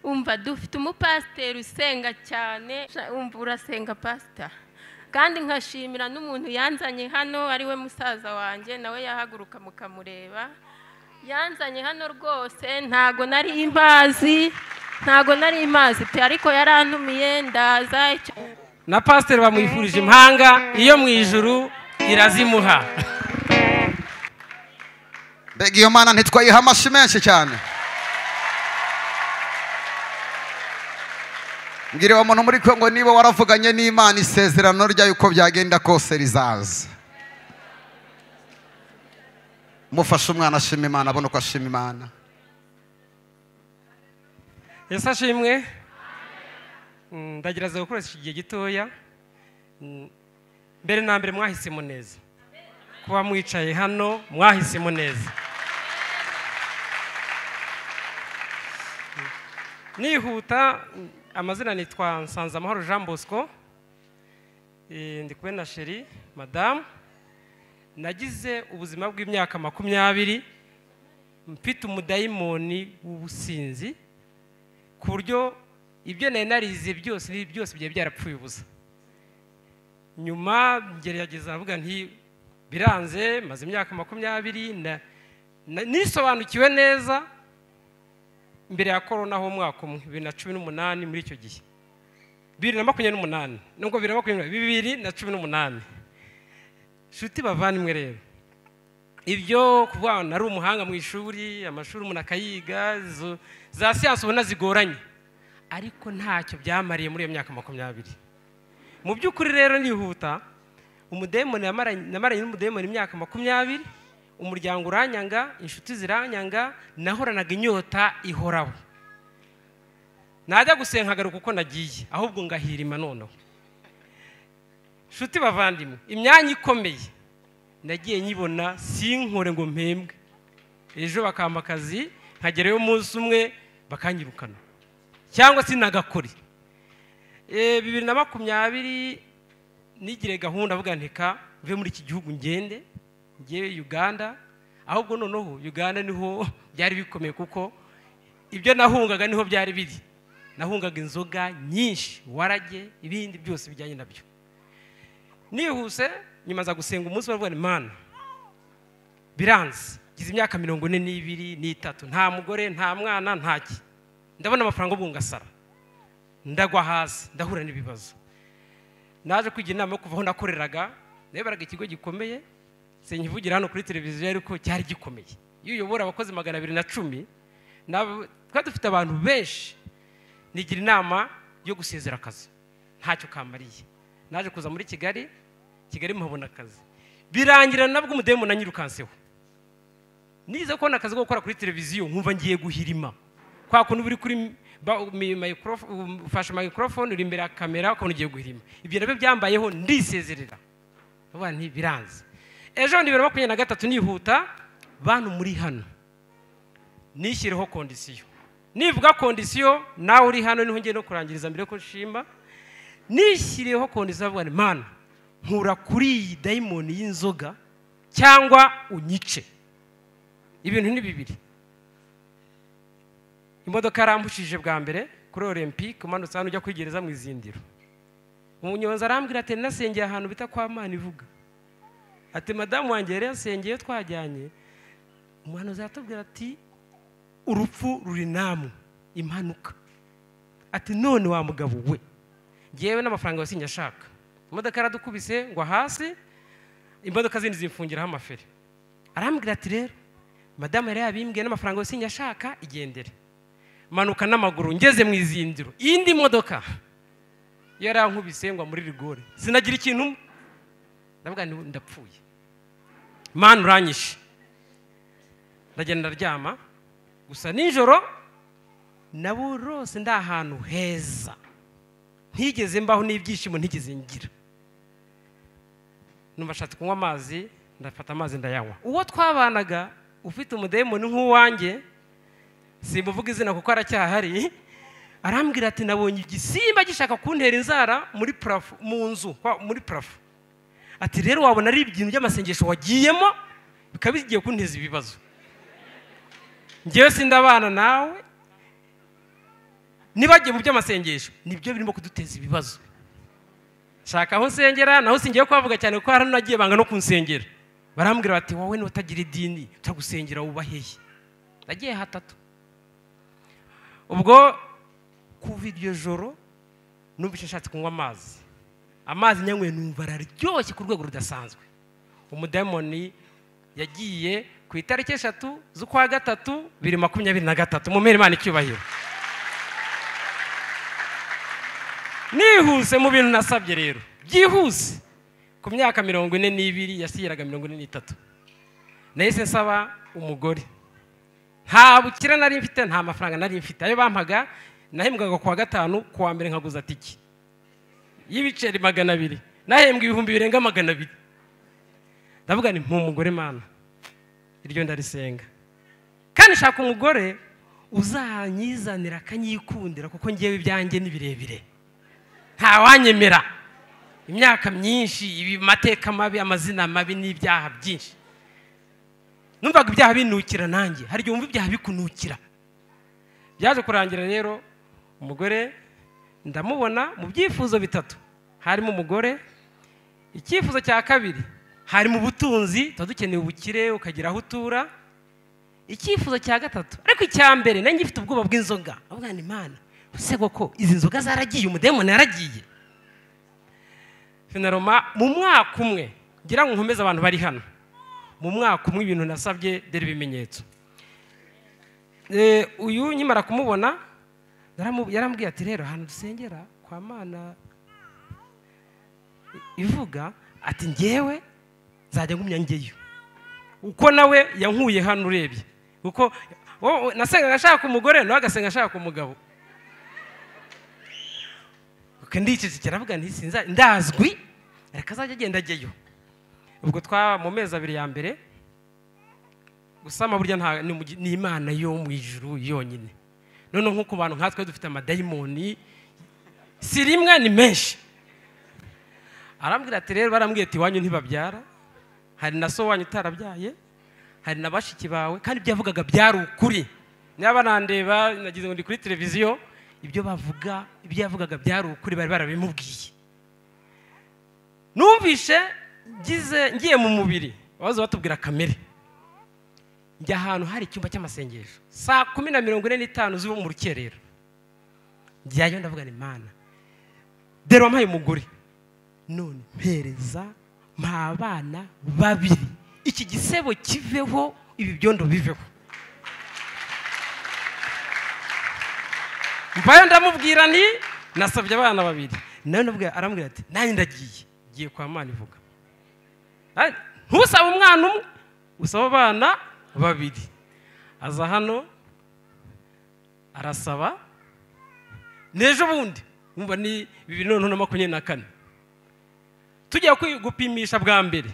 Umva dufite umupasiteri usenga cyane, umva urasenga pastor. Kandi nkashimira n'umuntu yanzanye hano ari we musaza wanjye, nawe yahaguruka mukamureba. Yanzanye hano rwose ntago nari impazi, ntago nari impazi pe, ariko yarantumiye ndaza. Na pastor bamwifurije impanga iyo mu ijuru irazimuha. Mbega iyo Mana ntitwayiha amashyi menshi cyane. Mbwira uwo muntu muri Kongo niba waravuganye n'Imana isezerano ryayo uko byagenda kose rizaza. Mufashe umwana ashima Imana, abone uko ashima Imana. Yesu ashimwe. Ndagerageza gukoresha igihe gitoya. Mbere na mbere mwahisemo neza. Kuba mwicaye hano mwahisemo neza. Nihuta, amazina nitwa Nsanzamahoro Jean Bosco. Ndi kumwe na Sheri madame. Nagize ubuzima bw'imyaka 20 mfite umudayimoni w'ubusinzi ku buryo ibyo nari narize byose byose byari byarapfuye ubusa. Nyuma ngerageza avuga nti biranze, maze imyaka 20 nisobanukiwe neza mbere ya corona ho mwaka umwe 2018. Muri icyo gihe 2028 nubwo 2018. Shuti bavandimwe rero, ibyo kuvuga nari umuhanga mu ishuri, amashuri umuntu akayiga za siyansi ubona zigoranye, ariko ntacyo byamariye muri iyo myaka 20. Mu by'ukuri rero nihuta, umudemoni namaranye n'umudemoni imyaka 20, umuryango uranyanga, inshuti ziranyanga, nahoranaga inyota ihoraho. Najya gusenga nkagaruka uko nagiye, ahubwo ngahirima noneho. Shuti bavandimwe, imyanya ikomeye nagiye nyibona sinkore ngo mpembwe. Ejo bakampa akazi nkagerayo umunsi umwe bakanyirukana cyangwa sinagakore. 2020 nigire gahunda avuga nteka mve muri iki gihugu ngende ngiye Uganda. Ahubwo noneho Uganda niho byari bikomeye, kuko ibyo nahungaga niho byari biri. Nahungaga inzoga nyinshi, warage, ibindi byose bijyanye nabyo. Nihuse nyuma za gusenga umunsi bavuga ni Mana biranze, gize imyaka 42 n'itatu, nta mugore nta mwana ntaki, ndabona amafaranga ubwo ngasara, ndagwa hasi, ndahura n'ibibazo. Naje kwigira inama yo kuvaho nakoreraga, nabaraga ikigo gikomeye, sinkivugira hano kuri televiziyo ariko cyari gikomeye. Iyo uyobora abakozi 210, twari dufite abantu benshi. Nigira inama yo gusezera akazi, ntacyo kamariye. Naje kuza muri Kigali, Kigali mpabona akazi, birangira nabwo umudemu nanyirukanseho. Nize kubona akazi ko gukora kuri televiziyo nkumva ngiye guhirima. Kwa kuntu uri kuri ufashe microphone uri imbere ya kamera ukabona ugiye guhirima. Ibyo nabyo byambayeho ndisezerera. Bavuga nti biranze. Ejo ndi 2023 nihuta, bantu muri hano nishyireho kondisiyo. Nivuga kondisiyo nawe uri hano niho ngiye no kurangiriza mbere ko nshima. Nishyiriyeho kondisiyo avuga nti Mana nkura kuri iyi dayimoni y'inzoga cyangwa unyice. Ibintu ni bibiri. Imodoka yarambushije bwa mbere kuri Olympique, umanutse hano ujya kwigereza mu izindiro. Umunyonzi arambwira ati nasengeye ahantu bita kwa Mana ivuga. Ati madamu wanjye yari yasengeye twajyanye. Umuhanuzi aratubwira ati urupfu ruri namwe, impanuka. Ati none wa mugabo we, ngewe n'amafaranga yose nyashaka. Imodoka yaradukubise ngwa hasi, imodoka zindi zimfungiraho amaferi. Arambwira ati rero madamu yari yabimbwiye n'amafaranga yose nyashaka, igendere. Manuka n'amaguru ngeze mu izindiro, indi modoka yarankubise ngwa muri rigore, sinagira ikintu, ndavuga nti ndapfuye, Mana uranyishe. Ndagenda ndaryama gusa nijoro nabo rose ndi ahantu heza, ntigeze mbaho n'ibyishimo ntigeze ngira. Numva ashatse kunywa amazi, ndafata amazi ndayanywa. Uwo twabanaga ufite umudemoni nk'uwanjye, simbuvuga izina kuko aracyahari, arambwira ati nabonye igisimba gishaka kuntera inzara muri plafo, mu nzu muri plafo. Ati rero wabona ari ibintu by'amasengesho wagiyemo bikaba bigiye kunteza ibibazo. Ngewe sindabana nawe, Nibagiye mu by'amasengesho nibyo birimo kuduteza ibibazo. Shaka aho nsengera naho singiye kuhavuga cyane kuko hari nagiye banga no kunsengera. Barambwira bati wowe n'utagira idini turagusengera wubaheye. Nagiye hatatu. Ubwo kuva iryo joro numvise nshatse kunywa amazi. Amazi nyanyweye numva araryoshye ku rwego rudasanzwe. Umudemoni yagiye ku itariki 3 z'ukwa 3 2023. Mumere Imana icyubahiro. Nihuse mu bintu nasabye rero byihuse ku myaka 42 yasiyeraga 43 nahise nsaba umugore. Nta bukira nari mfite, nta mafaranga nari mfite. Ayo bampaga nahembwaga kuwa 5, kuwa mbere nkaguza tiki y'ibiceri 200, nahembwa ibihumbi birenga 200. Ndavuga nti mpu umugore Mana, iryo ndarisenga kandi shaka umugore uzanyizanira akanyikundira kuko ngewe ibyanjye ni birebire, ntawanyemera imyaka myinshi, ibi mateka mabi, amazina mabi n'ibyaha byinshi. Numvaga ibyaha binukira nanjye, hari igihe wumva ibyaha bikunukira. Byaje kurangira rero umugore ndamubona mu byifuzo bitatu harimo umugore. Icyifuzo cya kabiri harimo ubutunzi, tuba dukeneye ubukire ukagira aho utura. Icyifuzo cya gatatu, ariko icya mbere nanjye mfite ubwoba bw'inzoga, avuga ni Imana use koko izi nzoga zaragiye, umudemoni yaragiye. Finaroma mu mwaka umwe ngira ngo nkomeze abantu bari hano, mu mwaka umwe ibintu nasabye dore ibimenyetso. Uyu nkimara kumubona yarambwiye ati rero ahantu dusengera kwa Mana ivuga ati ngewe nzajya ngumya ngeyo. Uko nawe yankuye hano urebye, kuko nasengaga ashaka umugore nawe agasenga ashaka umugabo. Ndicecekera aravuga nti sinza ndazwi reka azajya agenda ajyayo. Ubwo twa mu mezi 2 ya mbere gusama burya nta ni Imana yo mu ijuru yonyine. None nko ku bantu nkatwe dufite amadayimoni si rimwe ni menshi. Arambwira ati rero barambwiye ati wanyu ntibabyara, hari na so wanyu utarabyaye, hari na bashiki bawe, kandi ibyo yavugaga byari ukuri. Niba nandeba nagize ngo ndi kuri televiziyo, ibyo bavuga ibyo yavugaga byari ukuri, bari barabimubwiye. Numvishe ngize ngiye mu mubiri baza batubwira kamere, njya ahantu hari icyumba cy'amasengesho saa 10:45 z'ubu mu rukerera. Njyayo ndavuga ni Imana dore wampaye umugore none mpereza mpa abana babiri, iki gisebo kiveho, ibi byondo biveho. Mbayo ndamubwira nti nasabye abana babiri, nawe ndabwira arambwira ati nanjye ndagiye ngiye kwa Mana ivuga ntusaba umwana umwe usaba abana babiri. Aza hano arasaba n'ejo bundi umva ni 2024 tujya gupimisha bwa mbere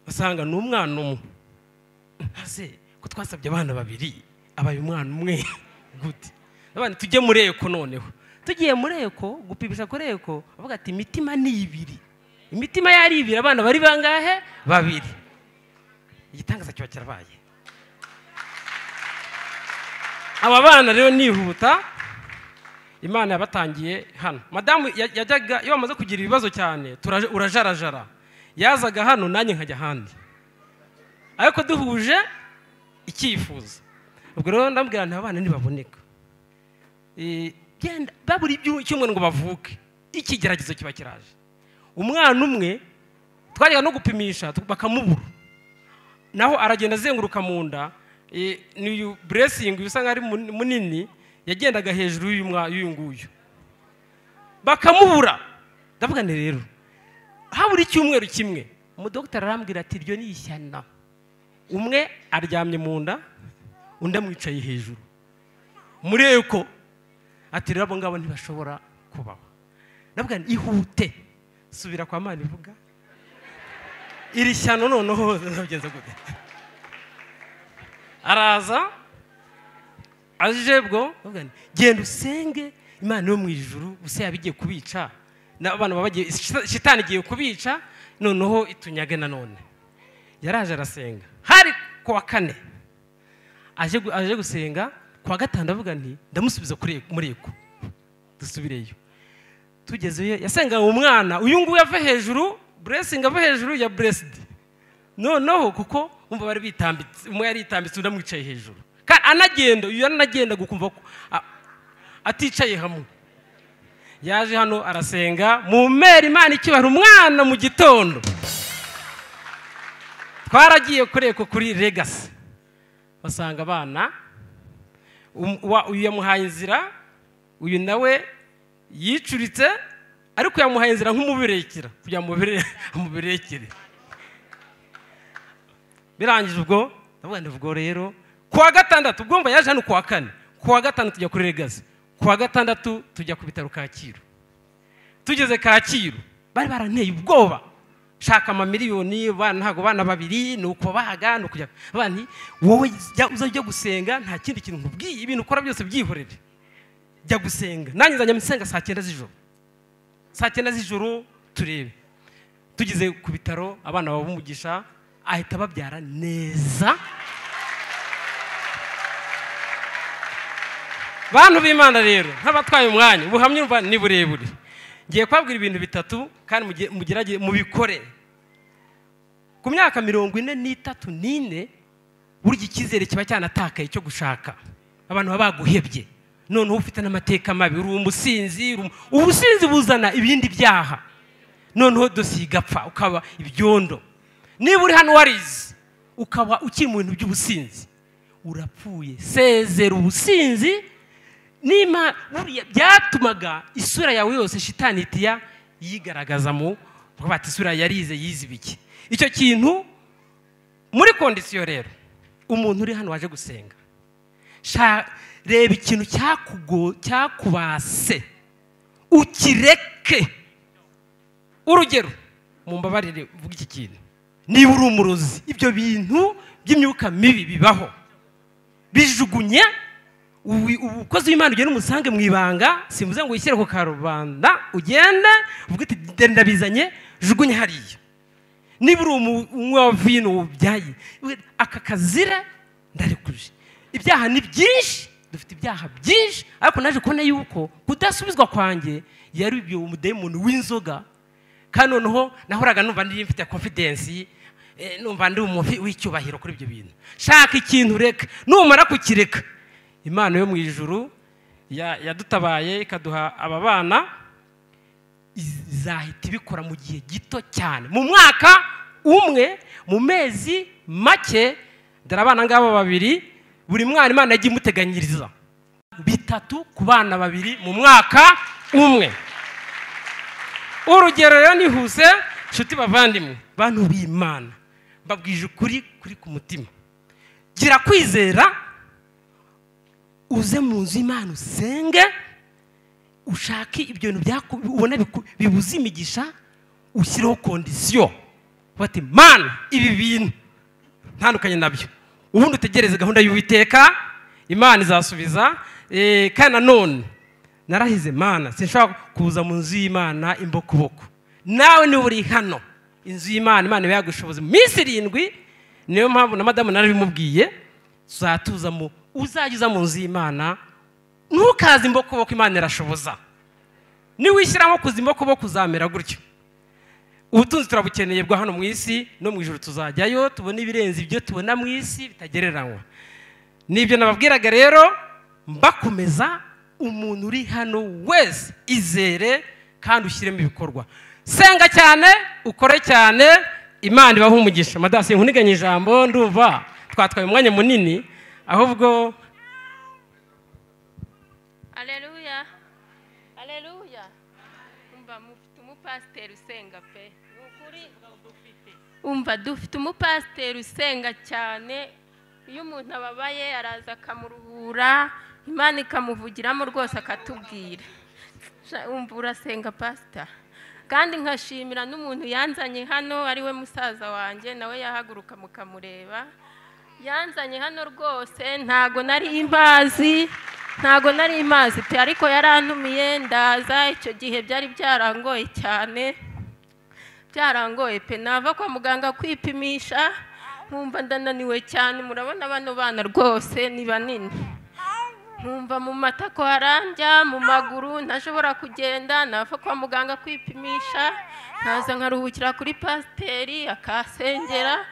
usanga ni umwana umwe. Ase ko twasabye abana babiri abaye umwana umwe gute? Abana tujye muri eko noneho. Tugiye muri eko gupimisha kuri eko avuga ati imitima ni ibiri, imitima yari ibiri, abana bari bangahe? Babiri. Igitangaza kiba cyarabaye. Aba bana rero nihuta Imana yabatangiye hano. Madamu yajyaga iyo bamaze kugira ibibazo cyane urajarajara, yazaga hano nanjye nkajya ahandi, ariko duhuje icyifuzo. Ubwo rero ndambwira nti abana ntibaboneka, genda babura icyumweru ngo bavuke, ikigeragezo kiba kiraje. Umwana umwe twajyaga no gupimisha bakamubura, naho aragenda azenguruka mu nda, ni blessing bisa nkaho ari munini, yagendaga hejuru y'uyu nguyu bakamubura. Ndavuga nti rero habura icyumweru kimwe, umudokiteri arambwira ati iryo ni ishyano. Umwe aryamye mu nda, undi amwicaye hejuru muri eko, ati rero abo ngabo ntibashobora kubaho. Ndavuga nti ihute subira kwa Mana ivuga iri shyano noneho ndabigenza gute? Araza aje bwo genda usenge Imana yo mu ijuru, use yabigiye kubica n'abana babagiye, shitani igiye kubica noneho itunyage. Nanone yaraje arasenga, hari kuwa 4 aje gusenga, kuwa 5 avuga nti ndamusubiza kuri muri eko. Dusubireyo. Tugezeyo yasenga umwana uyu nguyu ava hejuru, blessing ava hejuru ya blessed. Noneho kuko umva bari bitambitse, umwe yari yitambitse undi amwicaye hejuru. Kandi anagenda, uyu anagenda gukumva ko aticaye hamwe. Yaje hano arasenga mu mera Imana icyubahiro umwana mu gitondo. Twaragiye kureko kuri Legacy. Basanga abana uyu yamuhaye inzira, uyu nawe yicuritse ariko yamuhaye inzira nk'umubirekera kugira amubirekere. Birangije ubwo ndavuga ndavuga rero kuwa gatandatu ubwo mva yaje hano kuwa kane, kuwa gatanu tujya kuri Legacy, kuwa gatandatu tujya ku bitaro Kacyiru. Tugeze Kacyiru bari baranteye ubwoba, shaka amamiliyoni bana ntago bana babiri nuko bahaga nuko bani wowe uzajya gusenga nta kindi kintu nkubwiye, ibintu ukora byose byihorere, jya gusenga. Nanjye nzajya nsenga saa 9 z'ijoro, saa 9 z'ijoro turebe. Tugeze ku bitaro abana babumugisha ahita babyara neza. Bantu b'Imana rero ntabatwaye umwanya, ubuhamya umva ni burebure. Ngiye kwabwira ibintu bitatu kandi mugerage mubikore. Ku myaka 43 n'ine burya icyizere kiba cyanatakaye cyo gushaka. Abantu baba baguhebye. Noneho ufite n'amateka mabi, uri umusinzi, ubusinzi buzana ibindi byaha. Noneho dosiye igapfa ukaba ibyondo. Niba uri hano warize ukaba ukiri mu bintu by'ubusinzi, urapfuye. Sezera ubusinzi. Nima buriya byatumaga isura yawe yose shitani itiya yigaragaza mu bati isura yarize yize ibiki. Icyo kintu muri kondisiyo rero umuntu uri hano waje gusenga, reba ikintu cyakubase ukireke. Urugero mumbabarire mvuga iki kintu, niba uri umurozi ibyo bintu by'imyuka mibi bibaho, bijugunye. Ubukozi w'Imana ugende umusange mu ibanga, simvuze ngo wishyire ku karubanda, ugende uvuge uti ndabizanye, jugunye hariya. Niba uri umunywa wa vino ubyaye, aka kazira ndarekuje. Ibyaha ni byinshi, dufite ibyaha byinshi, ariko naje kubona yuko kudasubizwa kwanjye yari ibyo umudemoni w'inzoga. Kandi noneho nahoraga numva ndi mfite confidence, numva ndi umufi w'icyubahiro kuri ibyo bintu. Shaka ikintu reka, numara kukireka Imana yo mu ijuru yadutabaye ikaduha aba bana, izahita ibikora mu gihe gito cyane, mu mwaka umwe, mu mezi make. Dore abana ngaba babiri, buri mwana Imana yagiye imuteganyiriza bitatu ku bana babiri mu mwaka umwe. Urugero rero nihuse, nshuti bavandimwe, bantu b'Imana, mbabwije ukuri kuri ku mutima. Gira kwizera, uze mu nzu y'Imana usenge, ushake ibyo bintu ubona bibuza imigisha, ushyireho kondisiyo bati Mana ibi bintu ntandukanye nabyo, ubundi utegereze gahunda y'Uwiteka, Imana izasubiza. Kandi nanone narahize Mana sinshobora kuza mu nzu y'Imana imbokoboko. Nawe niba uri hano inzu y'Imana, Imana iba yagushoboza mu minsi 7. Niyo mpamvu na madamu narabimubwiye, tuzatuza mu uzajya uza mu nzu y'Imana ntukaze imbokoboko, Imana irashoboza. Niwishyiramo kuza imbokoboko uzamera gutyo. Ubutunzi turabukeneye bwa hano mu isi, no mu ijuru tuzajyayo tubone ibirenze ibyo tubona mu isi bitagereranywa. Nibyo nababwiraga rero, mbakomeza umuntu uri hano wese izere kandi ushyiremo ibikorwa. Senga cyane, ukore cyane, Imana ibahe umugisha. Madasi nkuniganye ijambo, ndumva twatwaye umwanya munini, ahubwo Haleluya. Haleluya. Umva mufite umupasiteri usenga pe. Nukuri umva dufite umupasiteri usenga cyane. Iyo umuntu ababaye araza akamuruhura, Imana ikamuvugiramo rwose akatubwira. Umva urasenga pastor. Kandi nkashimira n'umuntu yanzanye hano ari we musaza wanjye, nawe yahaguruka mukamureba. Yanzanye hano rwose ntago nari impazi, ntago nari impazi pe, ariko yarantumiye ndaza. Icyo gihe byari byarangoye cyane, byarangoye pe. Nava kwa muganga kwipimisha nkumva ndananiwe cyane. Murabona bano bana rwose ni banini. Nkumva mu matako harandya, mu maguru ntashobora kugenda, nava kwa muganga kwipimisha, nkaza nkaruhukira kuri pasiteri akasengera.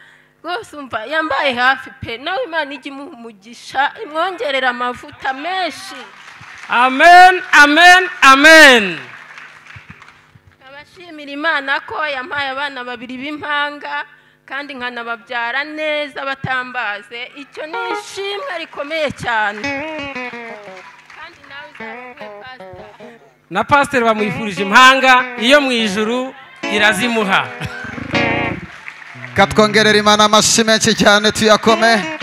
Rwose umva yambaye hafi pe, nawe Imana ijya imuha umugisha, imwongerera amavuta menshi. Amen, amen, amen. Abashimira Imana ko yampaye abana babiri b'impanga kandi nkanababyara neza batambaze. Icyo ni ishimwe rikomeye cyane. Kandi nawe uzaruhe pastor. Na pasiteri bamwifurije impanga, iyo mu ijuru irazimuha. Katwongerera Imana amashyi menshi cyane tuyakome.